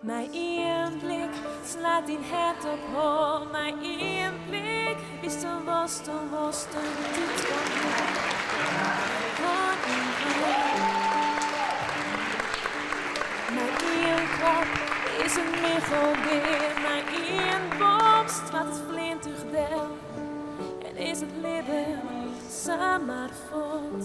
Mei ien blik slacht dyn hert op hol, mei ien blik witsto watsto wolst, de tiid fan Mei ien klap is in michel dea, mei ien bom stoart it fleantúch del en is it libben samar fuort.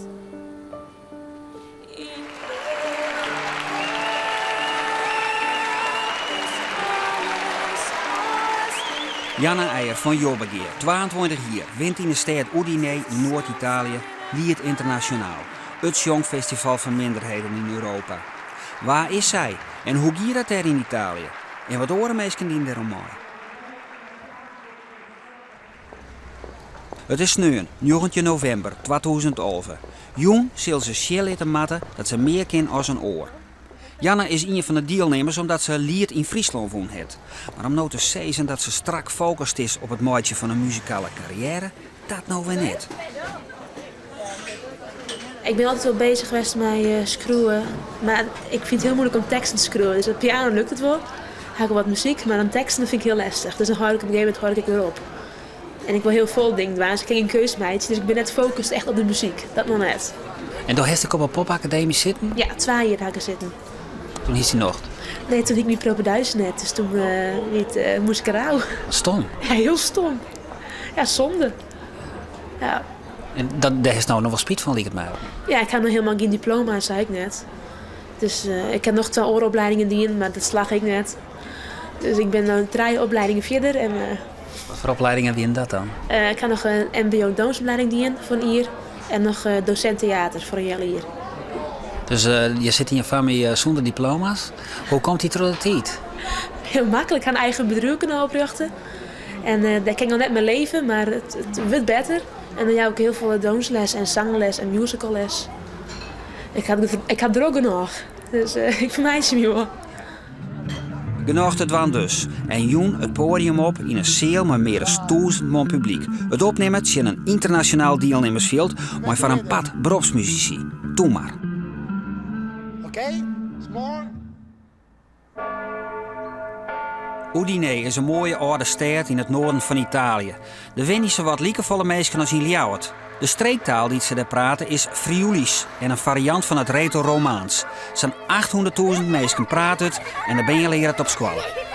Janna Eijer fan Jobbegea, 22 jier, wint yn de stêd Udine yn Noard-Italië Liet Ynternasjonaal, it sjongfestival foar minderheden yn Europa. Wa is sy en hoe gie dat dêr yn Italië? En wat oare minsken dienen dêroan mei? It is sneon 19 novimber 2011. Jûn sil se sjen litte moatte dat se mear kin as in oar. Janna is ien fan de dielnimmers omdat se Liet yn Fryslân wûn hat. Mar om no te sizzen dat se strak fokust is op it meitsjen fan in muzikale karriêre, dat no wer net. Ik bin altyd wol bezich west mei skriuwen, mar ik fyn it hiel muoilik om teksten te skriuwen. Dus op piano lukt it wol, ha ik wol wat muzyk, mar dan teksten fyn ik hiel lestich. Dus dan hâld ik op in gegeven momint hâld ik ek wer op. En ik wol hiel folle dingen dwaan, dus ik kin gjin keus meitsje. Dus ik bin net fokust echt op de muzyk, dat noch net. En do hast ek op 'e popakademy sitten? Ja, twa jier ha ik der sitten. Toen hiest dyn nocht? Nee, toen hie ik myn propedeuse net, dus toen wie it, moast ik derôf. Stom. Ja, hiel stom. Ja, sonde. Ja. En dat, dêr hast no noch wol spyt fan, liket my. Ja, ik ha noch hielendal gjin diploma, sei ik net. Dus uh, ik ha noch twa oare opleidingen dien, mar dat slagge ek net. Dus ik bin no trije opleidingen fierder. En, uh, Wat foar opleidingen wienen dat dan? Uh, ik ha noch in mbo dûnsopleiding dien foar in jier en noch dosint teater foar in healjier. Dus je sit yn je famylje sûnder diploma's. Hoe komt dy troch de tiid? Hiel maklik. Ik ha in eigen bedriuw kinne oprjochte. En dêr kin ik noch net mei leve, mar it wurdt better. En dan jou ik hiel folle dûnsles en sangles en musicalles. Ik ha, ik ha drok genôch. Dus ik fermeitsje my wol. Genôch te dwaan dus. En jûn it poadium op yn in seal mei mear as 1000 man publyk. It opnimme tsjin in ynternasjonaal dielnimmersfjild mei foar in part beropsmusisy. Toe mar. Oké, small. Udine is in moaie âlde stêd yn it noarden fan Italië. Der wenje sawat likefolle minsken as yn Ljouwert. De streektaal dy't se dêr prate is Friulisch en in fariant fan it Reto-Romaans. Sa'n 800.000 minsken prate it en de bern leare it op skoalle.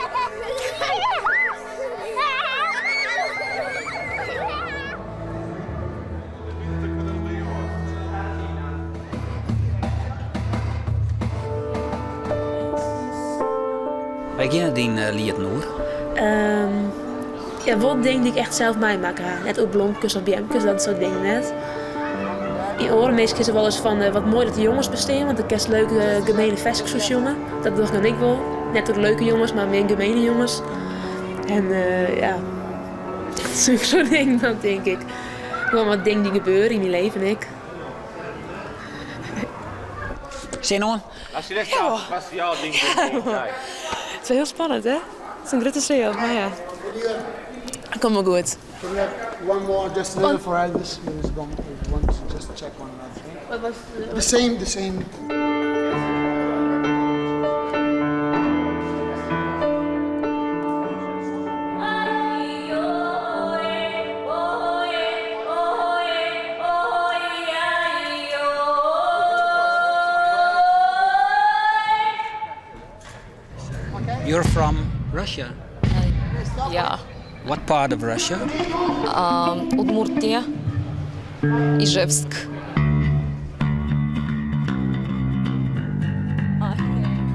Wêr geane dyn lieten oer? Ja, wol dingen dy't ik echt sels meimakke ha. Net oer blomkes of beamkes, dat soart dingen net. Yn oare minsken is der wolris fan wat moai dat de jonges bestean, want dan kinst leuke gemene ferskes oer sjonge. Dat doch ik dan ek wol. Net oer leuke jonges, mar mear gemene jonges. En ja, sokke dingen dan tink ik. Gewoan wat dingen dy't gebeure yn myn leven ek. Sin oan? Ja. It is wol hiel spannend, hè? It is in grutte seal, mar ja. It komt wol goed. One more, just a little for Elvis. We want to just check one other thing. What was the, the same, the same. You're from Russia? Yeah. What part of Russia? Um, Udmurtia, Izhevsk.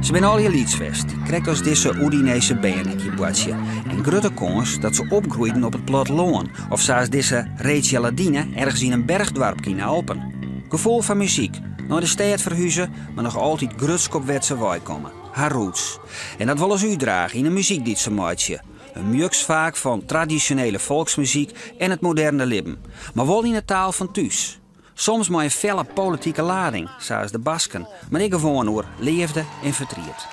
Se binne allegear lyts west, krekt as dizze Udinese bern ek hjir boartsje. En grutte kâns dat se opgroeiden op it plattelân, of sa as dizze Regia Ladine ergens yn in berchdoarpke yn 'e Alpen. Gefoel foar muzyk, nei de stêd ferhuze, mar noch altyd grutsk op wêr't se weikomme, har roots. En dat wolle se útdrage yn 'e muzyk dy't se meitsje. In mjuks faak fan tradisjonele folksmuzyk en it moderne libben, mar wol yn 'e taal fan thús. Soms mei in felle politike lading, sa as de Basken, mar ek gewoan oer leafde en fertriet.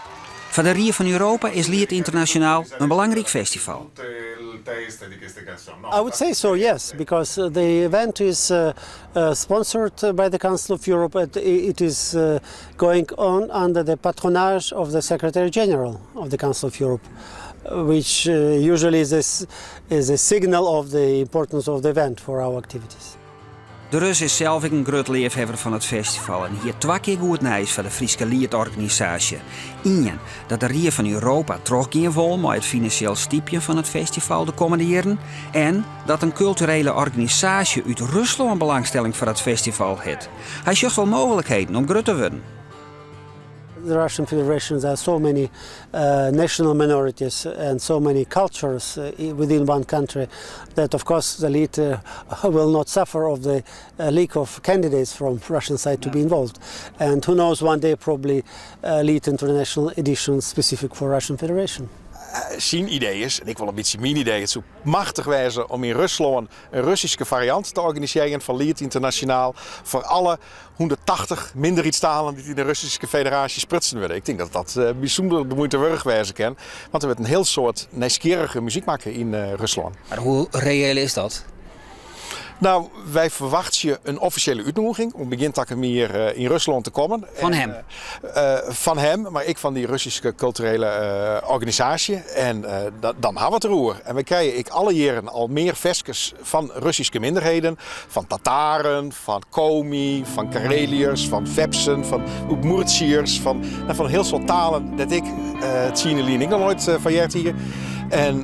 Foar de Rie fan Europa is Liet Ynternasjonaal in belangryk festival. I would say so, yes, because the event is sponsored by the Council of Europe and it is going on under the patronage of the Secretary General of the Council of Europe, which usually is a, is a signal of the importance of the event for our activities. De Rus is sels ek in grut leafhawwer fan it festival en hie twa kear goed nijs foar de Fryske Liet-organisaasje. Ien, dat de Rie fan Europa trochgean wol mei it finansjeel stypjen fan it festival de kommende jierren en dat in kulturele organisaasje út Ruslân belangstelling foar it festival hat. Hy sjocht wol mooglikheden om grut te wurden. The Russian Federation, there are so many national minorities and so many cultures within one country that of course the Liet will not suffer of the lack of candidates from Russian side to be involved. And who knows, one day probably Liet International edition specific for Russian Federation. Syn idee is, en ek wol in bytsje myn idee, it soe machtich wêze om yn Ruslân in Russyske fariant te organisearjen fan Liet Ynternasjonaal foar alle 180 minderheidstalen dy't yn de Russyske Federaasje sprutsen wurde. Ik tink dat dat bysûnder de muoite wurdich wêze kin, want der wurdt in hiel soad nijsgjirrige muzyk makke yn Ruslân. Mar hoe reëel is dat? No, wy ferwachtsje in offisjele útnûging om begjin takom jier yn Ruslân te kommen. Fan him? Fan him, mar ek fan dy Russyske kulturele organisaasje. En dan ha we it deroer. En wy krije ek alle jierren al mear ferskes fan Russyske minderheden, fan Tataren, fan Komi, fan Kareliërs, fan Vepsen, fan Oedmoertsjers, fan, no, fan in hiel soad talen dêr't ik tsien jier lyn ek noch noait fan heard hie. En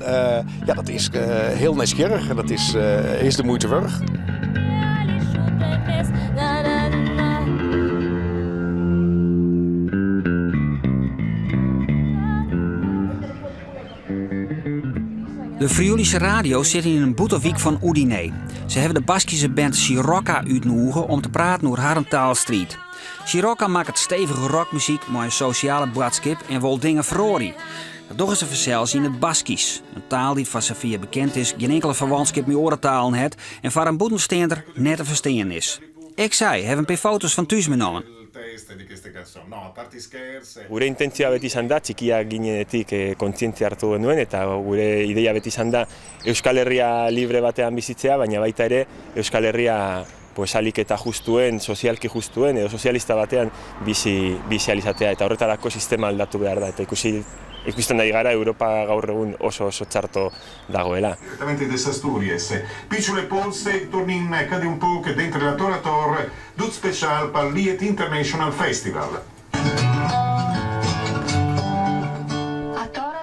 ja, dat is hiel nijsgjirrich en dat is, is de muoite wurdich. De Friulische Radio sit yn in bûtenwyk fan Udine. Se hawwe de Baskyske band Sirocca útnûge om te praten oer harren taalstriid. Sirocca makket stevige rockmuzyk mei in sosjale boadskip en wol dingen feroarje. Dat dogge se fansels yn it Baskysk, in taal dy't foar safier bekend is gjin inkele ferwantskip mei oare talen hat en foar in bûtensteander net te ferstean is. Ek sy hawwe in pear foto's fan thús meinommen. Gure intentzioa beti izan da, txikiak ginenetik kontzientzia hartu genuen eta gure ideia beti izan da Euskal Herria libre batean bizitzea, baina baita ere Euskal Herria pues ahalik eta justuen, sozialki justuen edo sozialista batean bizi bizi ahal izatea eta horretarako sistema aldatu behar da eta ikusi ikusten ari gara Europa gaur egun oso oso txarto dagoela.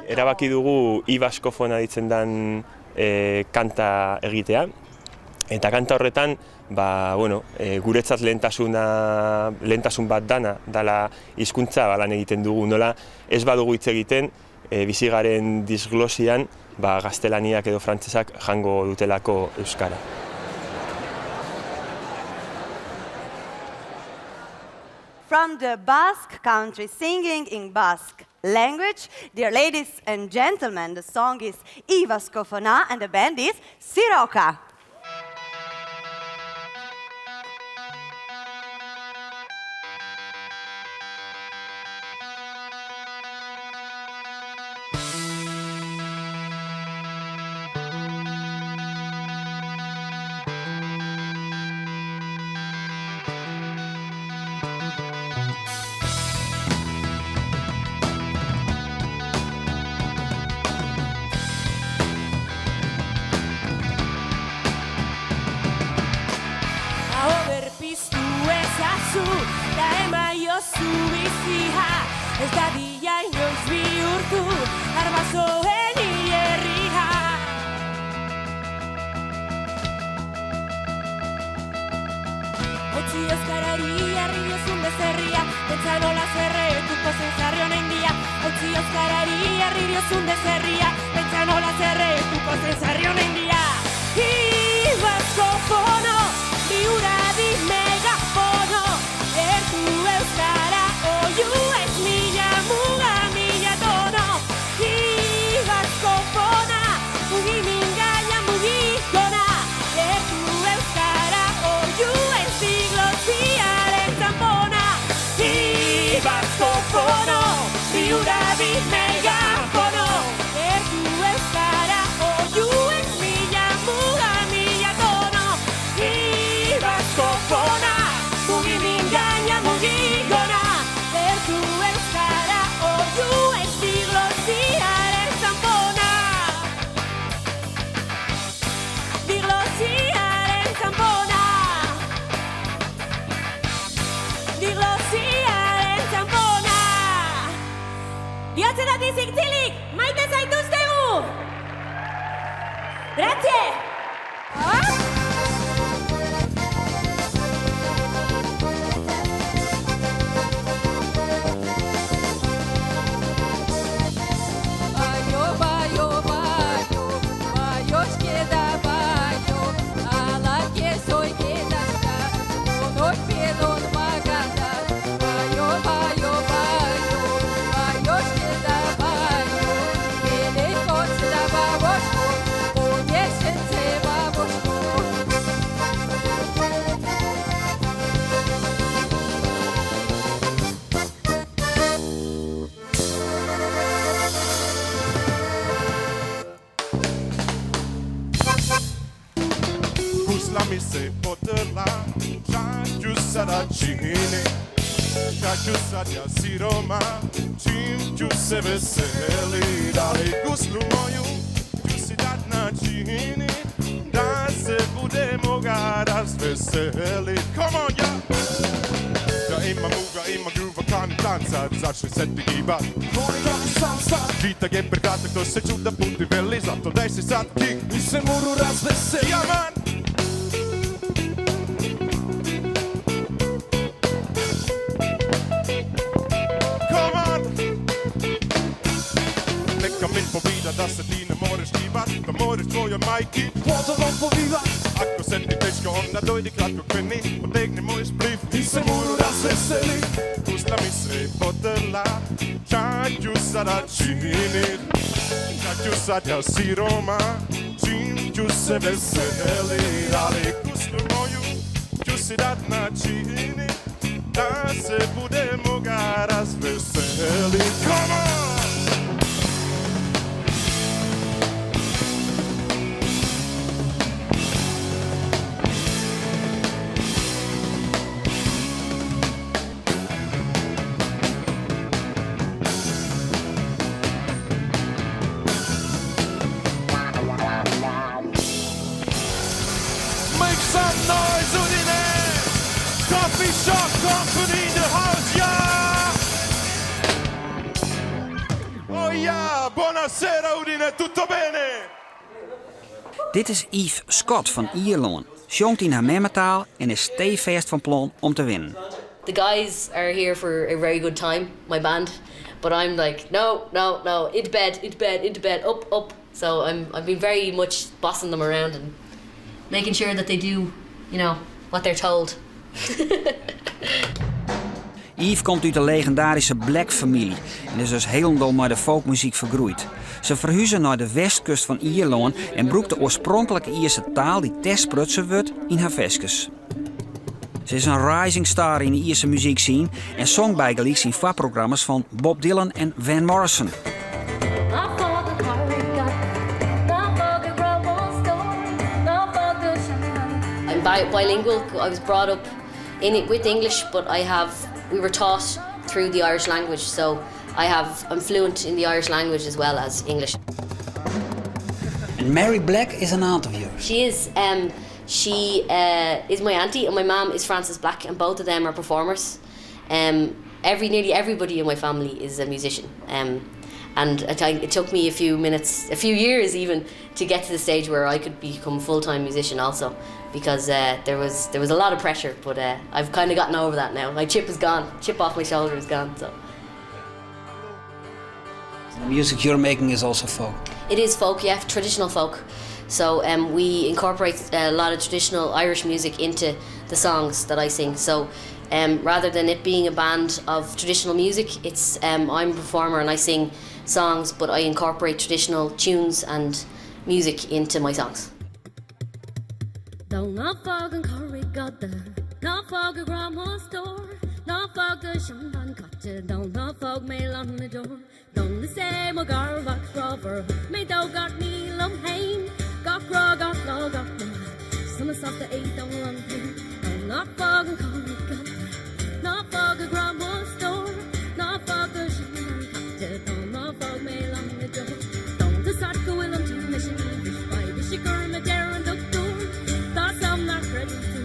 Erabaki dugu I Baskofona deitzen dan kanta egitea eta kanta horretan ba, bueno, guretzat lehentasuna, lehentasun bat dana dala hizkuntza, ba, lan egiten dugu nola ez badugu hitz egiten bizi garen disglosian ba, gaztelaniak edo frantsesak jango dutelako euskara. From the Basque country, singing in Basque language. Dear ladies and gentlemen, the song is I Vascofona and the band is Siroka. Aho berpiztu ezazu, ta emaiozu bizia, ez dadila inoiz bihurtu, arbasoen hilerria. Utzi euskarari jarri diozun bezerria, pentsa nola zerretuko zen sarri honen dia. Utzi euskarari jarri diozun bezerria, pentsa nola zerretuko zen sarri honen dia. Ibaskofono, bihur adi megafono, ertu euskara oihu ez mila muga mila tono. Ibaskofona, mugi mingaina mugi gona, ertu euskara oihu ez diglosiaren txanpona. Ibaskofono, bihur adi megafono, ertu euskara oihu ez. Bertatik zintzilik, maite zaituztegu! Grazie! Gusla mi se potrla, ča ću sada čini, Ča ću sad ja siroma, čim ću se veseli, da li guslu moju ću si dat načini, da se bude moga razveseli. Come on, ja! Ja ima muga, ima gruva, kan tancat, začni se ti gibat. Čitak je prekratak, to se čuda puti veli, zato daj si sad kick. I se muru razveseli. Ja man! Come on! Neka mi povida da se ti ne moreš gibat, da moreš tvojoj majki Potovom povivat. Ako se ti teško, onda dojdi kratko k meni, potegni moj splif I se muru razveseli. Gusla mi se potrla, ča ću sada činit, ča ću sad ja siroma, čim ću se veselit, ali guslu moju ću si dat načinit, da se bude moga razveselit. Come on! Make some noise, Udine! Coffee Shop Company in the house, yeah! Oh yeah, buonasera Udine, tutto bene? Dit is Eve Scott fan Ierlân. Sjongt yn har memmetaal en is steefêst fan plan om te winnen. The guys are here for a very good time, my band, but I'm like, no, no, no, into bed, into bed, into bed, up, up. So I've been very much bossing them around and making sure that they do what they're told. Eve komt út de legindaryske Black-famylje en is dus hielendal mei de folkmuzyk fergroeid. Se ferhuze nei de westkust fan Ierlân en brûkt de oarspronklike Ierske taal dy't dêr sprutsen wurdt yn har ferskes. Se is in rising star yn de Ierske muzykscene en song bygelyks yn foarprogramma's fan Bob Dylan en Van Morrison. Ná fág an carraig ná fág a ná fág I'm bilingual. I was brought up in it with English, but we were taught through the Irish language, so I'm fluent in the Irish language as well as English. And Mary Black is an aunt of yours. She is. She is my auntie, and my mum is Frances Black, and both of them are performers. Nearly everybody in my family is a musician. And I think it took me a few minutes, a few years even, to get to the stage where I could become a full-time musician also, because there was a lot of pressure. But I've kind of gotten over that now. My chip is gone. Chip off my shoulder is gone. So. The music you're making is also folk. It is folk, yeah, traditional folk. So we incorporate a lot of traditional Irish music into the songs that I sing. So rather than it being a band of traditional music, I'm a performer and I sing songs, but I incorporate traditional tunes and music into my songs. Ná fág an carraig fhada, ná fág a grá mo stór, ná fág do sheanbhean chaite, ná fág mé lán na deor. Don is é mo garmhac grámhar, mé dó gach ní liom féin, gach rá gach lá gach lá, sona sásta é don an féin. Ná fág an carraig fhada, ná fág a grá mo stór, ná fág do sheanbhean chaite, ná fág mé lán na deor. Don tá sat go bhfuil an tune leis an Irish vibe, is gur me deir an dochtúir, Tá sam nach creideann tú,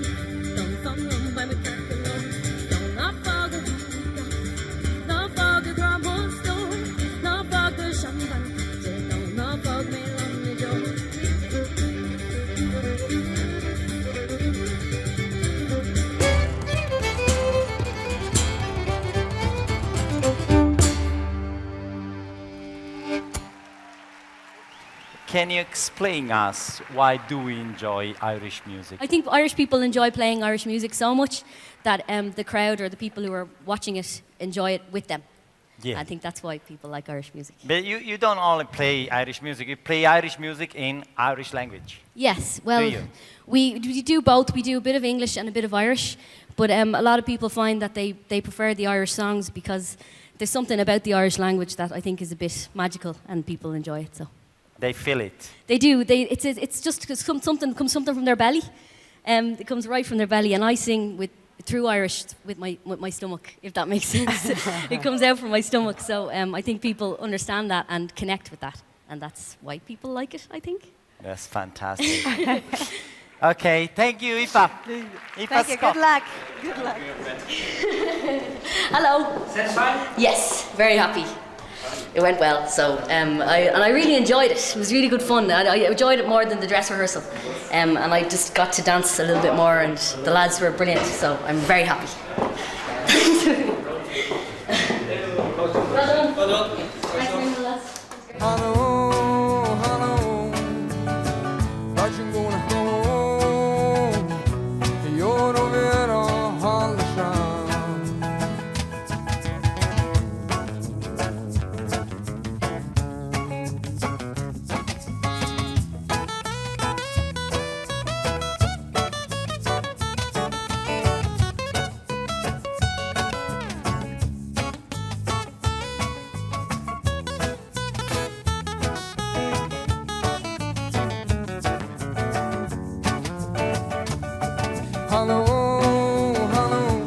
don fan liom beidh mé ceart go leor. Don ná fág an carraig fhada, ná fág a grá mo stór, ná fág Can you explain us why do we enjoy Irish music? I think Irish people enjoy playing Irish music so much that um, the crowd or the people who are watching it enjoy it with them. Yeah. I think that's why people like Irish music. But you, you don't only play Irish music, you play Irish music in Irish language. Yes, well, do we, we do both. We do a bit of English and a bit of Irish, but um, a lot of people find that they, they prefer the Irish songs because there's something about the Irish language that I think is a bit magical and people enjoy it. So They feel it. They do. They, it's, it's just something comes something from their belly. Um, it comes right from their belly, and I sing with through Irish with my with my stomach, if that makes sense. it comes out from my stomach, so um, I think people understand that and connect with that, and that's why people like it. I think. That's fantastic. okay, thank you, Aoife. Aoife thank you. Scott. Good luck. Good luck. Hello. Satisfied? Yes, very happy. It went well, so um, I, and I really enjoyed it. It was really good fun. I, I enjoyed it more than the dress rehearsal, um, and I just got to dance a little bit more. And the lads were brilliant, so I'm very happy. well done. Well done. Thanks very much, lads. Hallo, hallo, Hallo, hallo,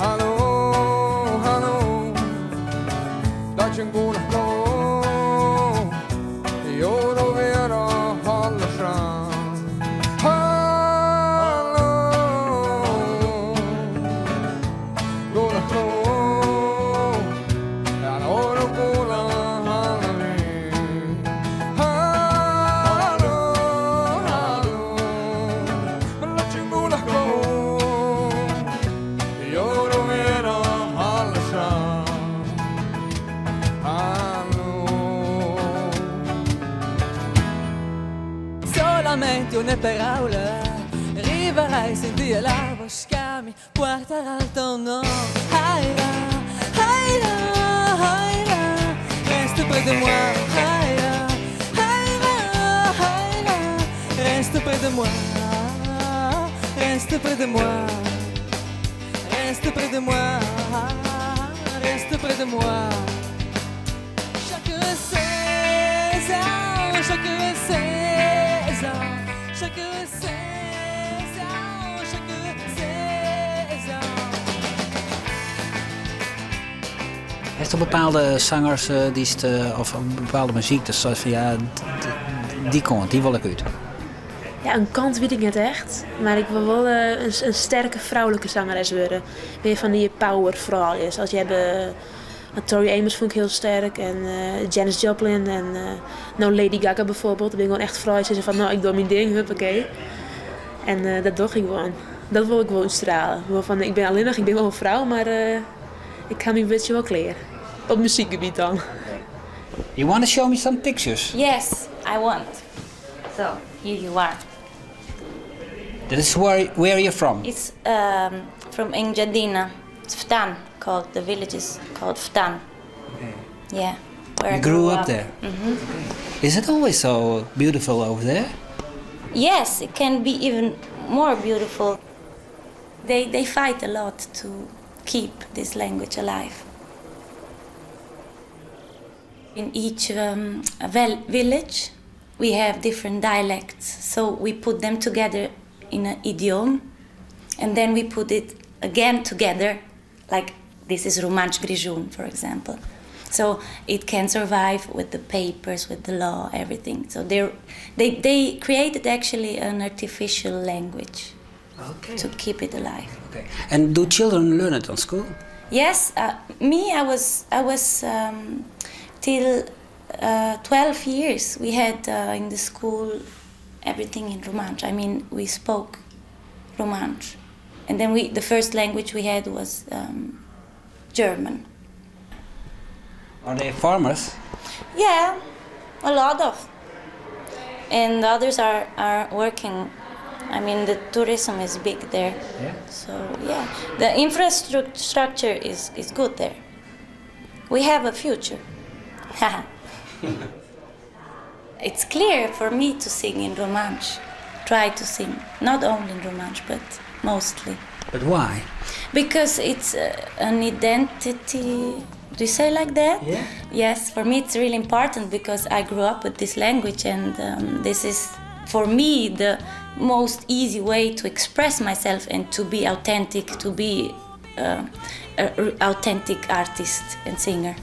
Hallo, hallo, Solamente una paraula arribarà i sentir la voz que mi portarà al teu nom. Aira, aira, aira, reste près de moi. Aira, aira, aira, reste près de moi. Reste près de moi. Reste près de moi. Reste près de moi. Chaque saison, chaque saison, chaque saison, chaque saison. Hast do bepaalde sangers eh, dy'tst, eh, of bepaalde muzyk, datst seist fan ja, dy kant, dy wol ik út? Ja, in kant wit ik net echt, mar ik wol wol eh, in, in sterke froulike sangeres wurde. Mear fan dy power froulju. As je hawwe, Tori Amos fûn ik hiel sterk en Janis Joplin en no Lady Gaga bijvoorbeeld. Dat binne gewoan echt froulju sizze fan no ik doch myn ding, huppakee. En dat doch ik gewoan. Dat wol ik wol útstrale. Gewoan fan ik bin allinnich, ik bin wol in frou, mar ik ha myn wurdsje wol klear. Op muzykgebiet dan. You want to show me some pictures? Yes, I want. So, here you are. This is where, where are you from? It's um, from Engiadina. It's Ftan called, the village is called Ftan. Okay. Yeah. Where you I grew, grew up, up there? Mm -hmm. okay. Is it always so beautiful over there? Yes, it can be even more beautiful. They, they fight a lot to keep this language alive. In each um, village, we have different dialects, so we put them together in an idiom, and then we put it again together, like this is Rumantsch Grischun, for example. So it can survive with the papers, with the law, everything. So they they they created actually an artificial language okay. to keep it alive. Okay. And do children learn it on school? Yes, uh, me, I was, I was um, till uh, 12 years. We had uh, in the school everything in Romansh. I mean, we spoke Romansh. And then we, the first language we had was um, German. Are they farmers? Yeah, a lot of. And others are, are working. I mean, the tourism is big there. Yeah. So, yeah, the infrastructure is, is good there. We have a future. it's clear for me to sing in Romansh. Try to sing, not only in Romansh, but mostly. But why? Because it's uh, an identity. Do you say like that? Yeah. Yes, for me it's really important because I grew up with this language, and um, this is for me the most easy way to express myself and to be authentic, to be uh, an authentic artist and singer.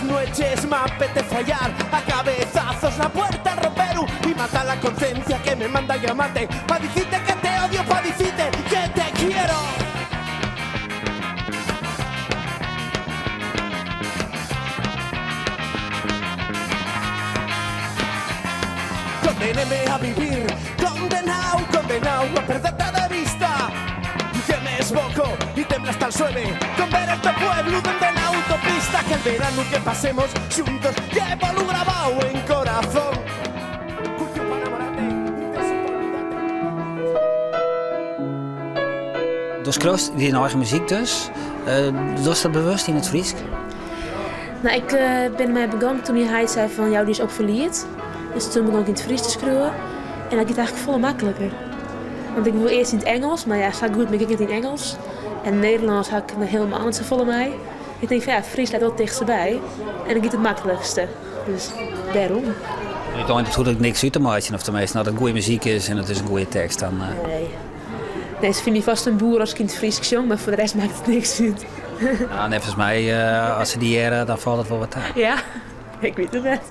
Noches me apetece hallar a cabezazos la puerta al ropero y matar la conciencia que me manda a llamarte pa' dicirte que te odio, pa' dicirte que te quiero. Condenéme a vivir, condenado, condenado a perderte de vista. Que me esboco y tembla hasta el suelo con ver este pueblo desde la autopista que el verano que pasemos juntos llévalo grabado en corazón. Do skriuwst dyn eigen muzyk dus. Dochst dat bewust yn it Frysk? No, ik bin mei begûn toen myn heit sei fan jou dy ris op foar Liet. Dus toen begûn ik yn it Frysk te skriuwen en dat giet eigentlik folle makliker. Want ik woe earst yn it Ingelsk, mar ja, sa goed bin ik ek net yn Ingelsk. En Nederlânsk ha ik helemaal net safolle mei. Ik tink fan ja, Frysk leit wol it tichtste by en dat giet it maklikste. Dus dêrom. Uteinlik hoecht it niks út te meitsjen, of teminsten as it goede muzyk is en it is in goede tekst, dan. Nee. Nee, se fine my fêst in boer as ik yn it Frysk sjong, mar foar de rest makket it niks út. No, neffens my, as se dy hearre, dan falt it wol wat ta. Ja, ik wit it net.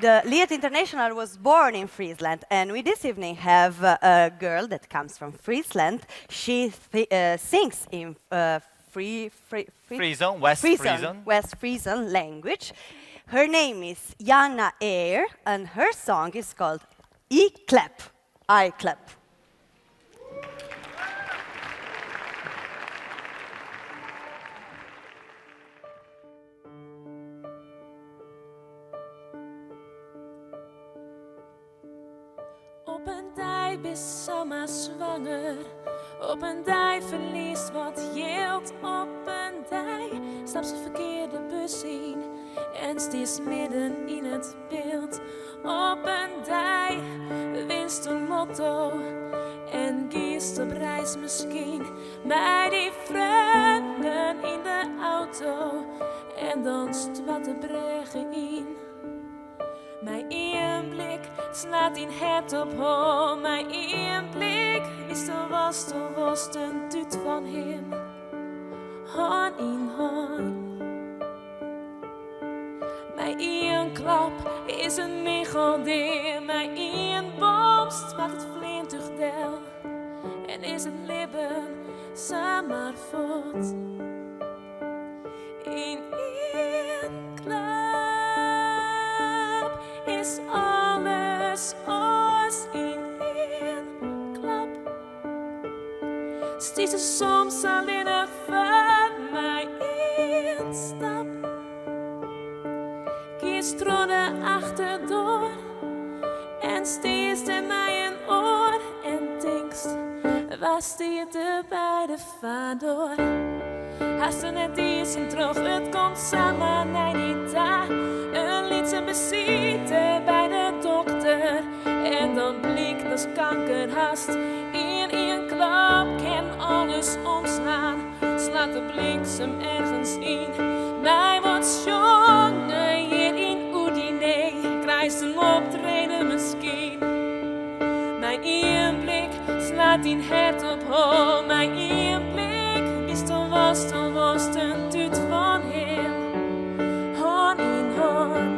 The Liet International was born in Friesland, and we this evening have a girl that comes from Friesland. She sings in Free, Free, Free, Frieson, West Frieson, Frieson. West Frieson language. Her name is Jana Eyre, and her song is called I Clap. I Clap. Op in dei bist samar swanger, op in dei ferliest wat jild, op in dei stapst de ferkearde bus yn en stiest midden yn it byld. Op in dei winst de lotto en giest op reis miskien mei dyn freonen yn de auto en dan stoart de brêge yn. Mei ien blik Slaat dyn hert op hol. Mei ien blik witsto watsto wolst, in tút fan him, hân yn hân. Mei ien klap is in mich al dea, mei ien bom stoart it fleantúch del en is it libben samar fuort. Yn ien klap is alles oars, yn ien klap stiest soms allinnich foar mei ien stap. Giest troch de achterdoar en stiest dêr mei in oar en tinkst, wa stiet der by de Foardoar? Hast der net iens om troch, it komt samar nei dy ta. In lytse besite by de dokter en dan blykt datst kanker hast. Yn ien klap kin alles omslaan, slacht de bliksem ergens yn. Mei wat sjonge hjir yn Udine, krijst in optreden miskien. Mei ien blik slaat dyn hert op hol, mei ien blik witsto watsto wolst, in tút fan him, hân yn hân.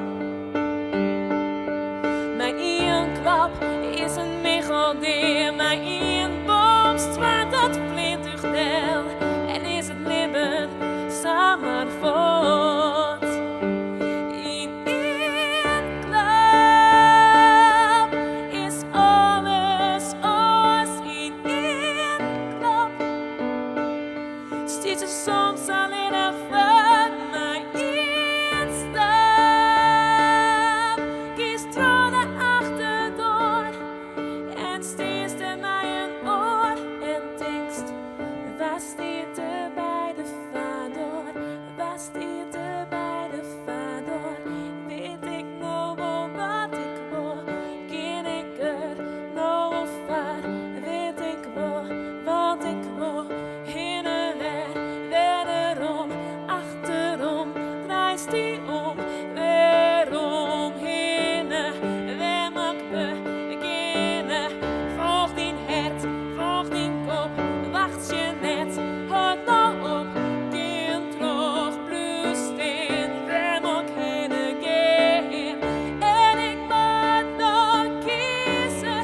Mei ien klap is in mich al dea, mei ien bom stoart dat fleantúch del en is it libben samar fuort. Yn ien klap is alles oars, yn ien klap stiest soms allinnich foar mei ien stap. Giest troch de achterdoar en stiest dêr mei in oar en tinkst, wa stiet der by de foardoar? Wa stiet der by de foardoar? Wit ik no wol wat ik wol? Kin ik der no wol foar? Wit ik wol wat ik wol? Hinne wer, werom, achterom, draaist dy om, werom, hinne, wêr moat ik begjinne? Folch dyn hert, folch dyn kop, wachtsje net, hâld no op, gean troch, bliuw stean, wêr moat ik hinne gean? En ik moat no kieze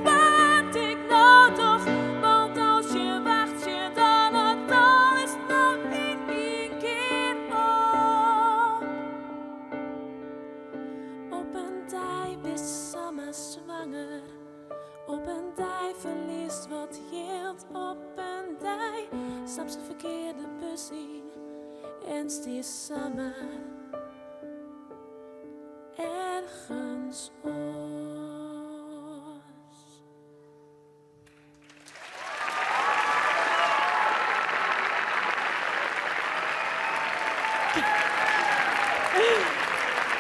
wat ik no doch, want as je wachtsje, dan hâldt alles no yn ien kear op. Op in dei bist samar swanger, op in dei ferliest wat jild, op in dei stapst de ferkearde bus yn en stiest samar ergens oars.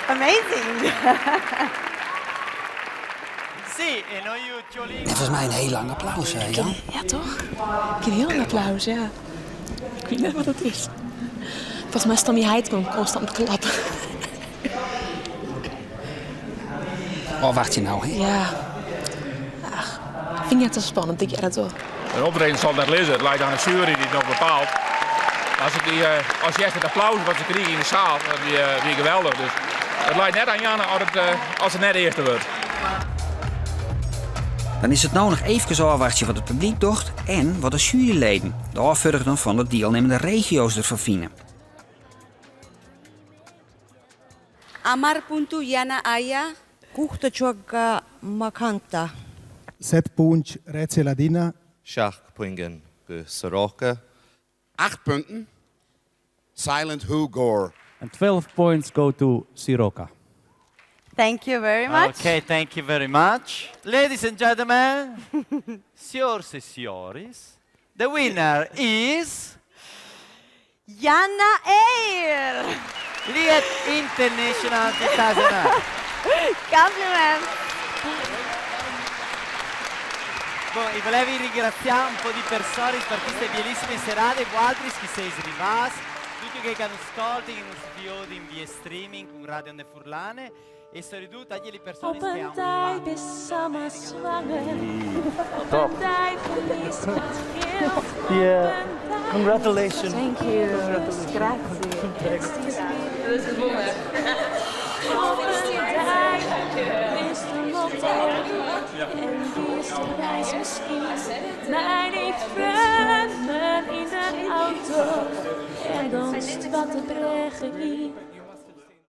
Amazing! Sì, e noi Neffens my in hiel lang applaus, hè, Jan? Ja, toch? Ik kin hiel lang applaus, ja. Ik wit net wat it is. Folgens my stie myn heit gewoan konstant te klappen. Oh, wachtsje no, hè? Ja. Ach, fyn ik net sa spannend, ik hear it wol. In optreden sil it net lizze, it leit oan de sjuery dy't it noch bepaalt. As ik die, eh, as hearst it applaus wat se krigen yn de saal, dat wie, eh, wie geweldich. Dus it leit net oan Janne as, it, eh, as se net earste wurdt. Dan is it no noch eefkes ôfwachtsjen wat it publyk docht en wat de sjueryleden, de ôffurdigen fan de dielnimmende regio's derfan fine. 10 puntu Jana Aia. Kuchta chuagga makanta. Set punt Rezia Ladina. Seacht bpointe go Siroka. Acht punten, Silent Who Gore. And 12 points go to Siroka. Thank you very much. Okay, thank you very much. Ladies and gentlemen, signors e signores, the winner is Janna Air. Liet International 2009. Compliments. Bon, e volevi ringraziare un po' di persone per queste bellissime serate, voi altri che siete rimasti, tutti che hanno ascoltato, che nos viodo in via streaming con Radio Onde Furlane. Op in dei bist samar swanger. Op Top. in dei ferliest wat jild. Yeah. Congratulations. Thank you. Congratulations. Grazie. Op in dei winst de lotto en giest op reis miskien. Mei dyn freonen yn de auto en danst wat de brêge yn.